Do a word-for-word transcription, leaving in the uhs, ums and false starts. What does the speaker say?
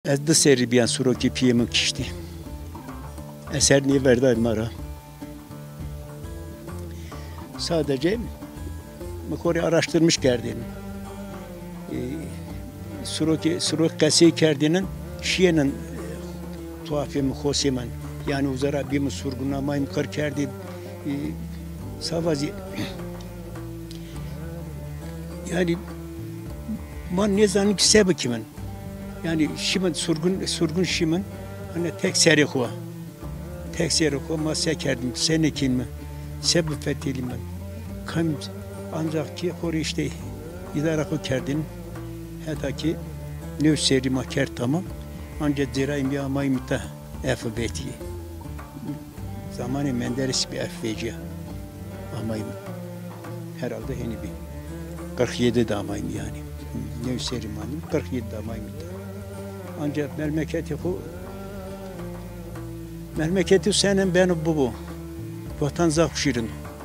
Ez di serrî bîyan surokê pîyê min kiştî. Eser nêverday ma ra. Sadece mi xo rê araştirmiş kerdêne. E, surokê, surok qesey kerdêne, şîyêne, e, tuhafê mi, xosê min. Yanî uza ra bî mi surgun, amay mi qir kerdî. E, savazî. Yanî ma nêzanîn ki se bikîmin. Yanî şîmin surgun, surgun şîmin, hane tek serê xo. Tek serê xo ma se kerdîm, se nêkînîme, se bifetelîme. Kam, ancax ki xo rê îşte îdara xo kerdîn. Heta ki new serrî ma kerd tamam. Anca cêrayîm ya amayîm îta, efi vetî. Zamanê Menderes bî, efi vecîya. Amayîm. Herhalde henî bî. Qirx yedi de amayîm yanî. New serrî manîm, qirx yedi de amayîm îta. Anca melmeketê xo, melmeketê senem beno bibo. Vatan zaf şîrin.